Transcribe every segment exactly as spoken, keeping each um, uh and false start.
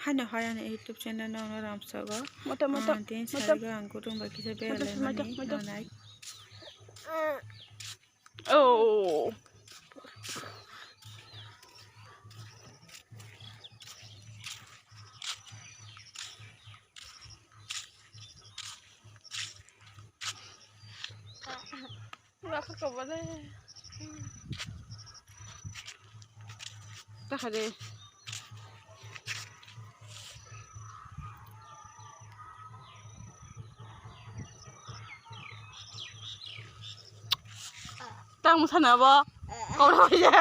Hano hai ani YouTube channel no ono ramsogo. Moto, moto, ah, din moto. Sarigo ang kutung bai kisa moto, moto, berai mani moto. Nonai. Oh. Wah, kok kobole. Takha de. Tang masa na bo. Kau ya.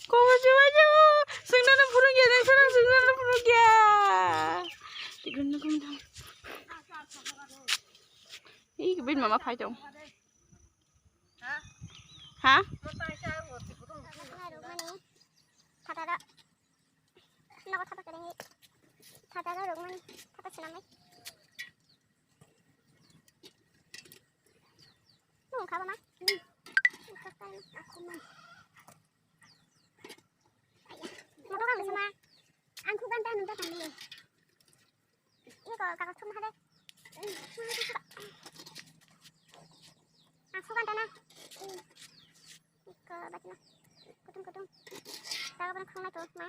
Kau macam macam. Sengdana burung ya, sengdana burung ya. Tiga nak kau dah. Ih, bin mama phai tong. Ha? Thata da. Nogo thata kene. Thata da rok mani. Thata sinamai. Nung khaba ma? Hmm. Motor kang sama. Ang khugan ta nung ta tangni. Iko kakas thum hade. Ang sugan tana. Iko batina. Kutung kutung. Taga bana khungnai to ma.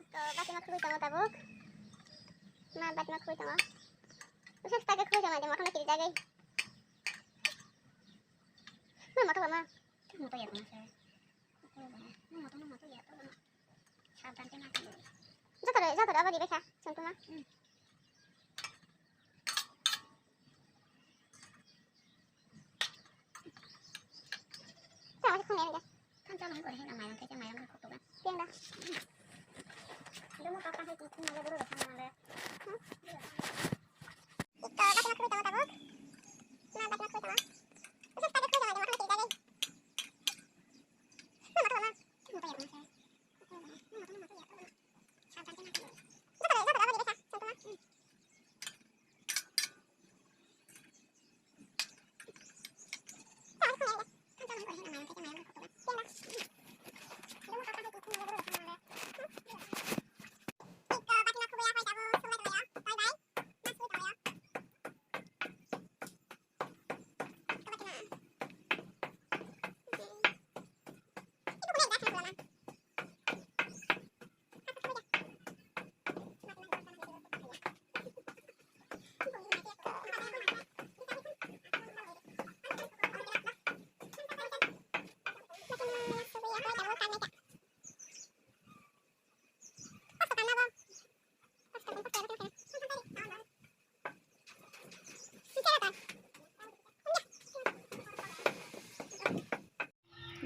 Iko batina khului tongo tabuk. Ma batina khului tongo. Usus taga khului tongo de motor kiri tagai. Ma motor ma. Motor ya kona se. Motor ya kona. Ma motor ma motor ya to. Sabdan te ma. Jotore jotore abadi besa. Santuma. Hmm. Tama se khunai da. Kan tama ko he na mayang ke mayang ko to ga. Tiang da. Domo papa hai ko khunai da boro da khunai da. Hmm. Ika da kena kuru tama tabuk. Na da kena kuru tama. Usus ta da kuru tama da ma kiri tagai.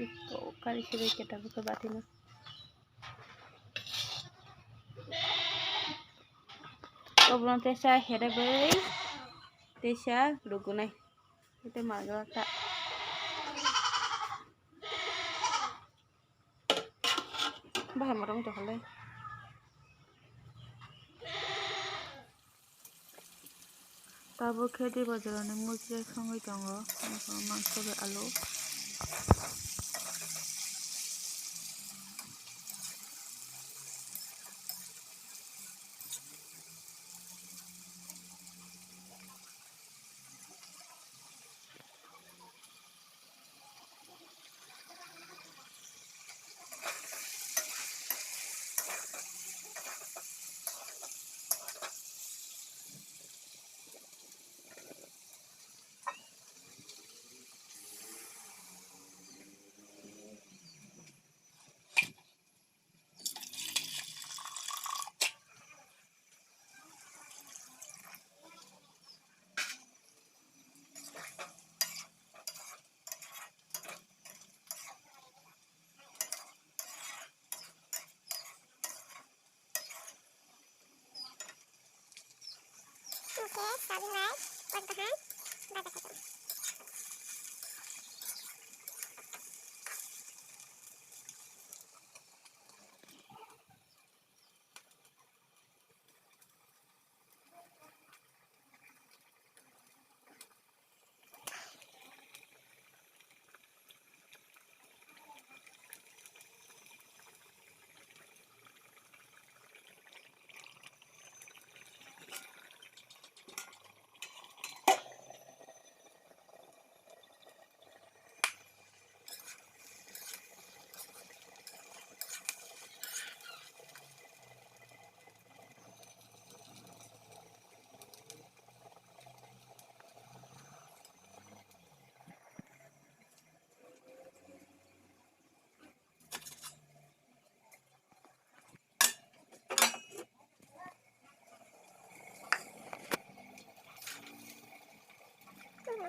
Iko kari siri kita buka batina. Obono tesa here bai tesa rugunai. Ite magra ta. Bahai motom to halai. Tabuk khe di bojoroni mujra songwi tongo, mangso bai alu.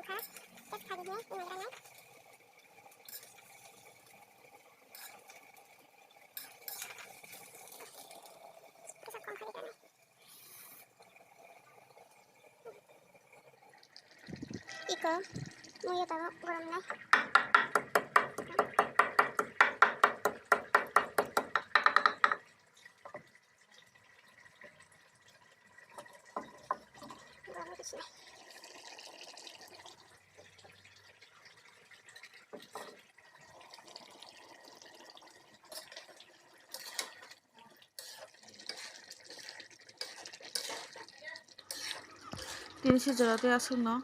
Kha, tep kha di, ni magra nai. Kisa kom kha di kanai. Iko, muiyo tabok gorom nai. Gorom nai. Tini se jora tei aswkno.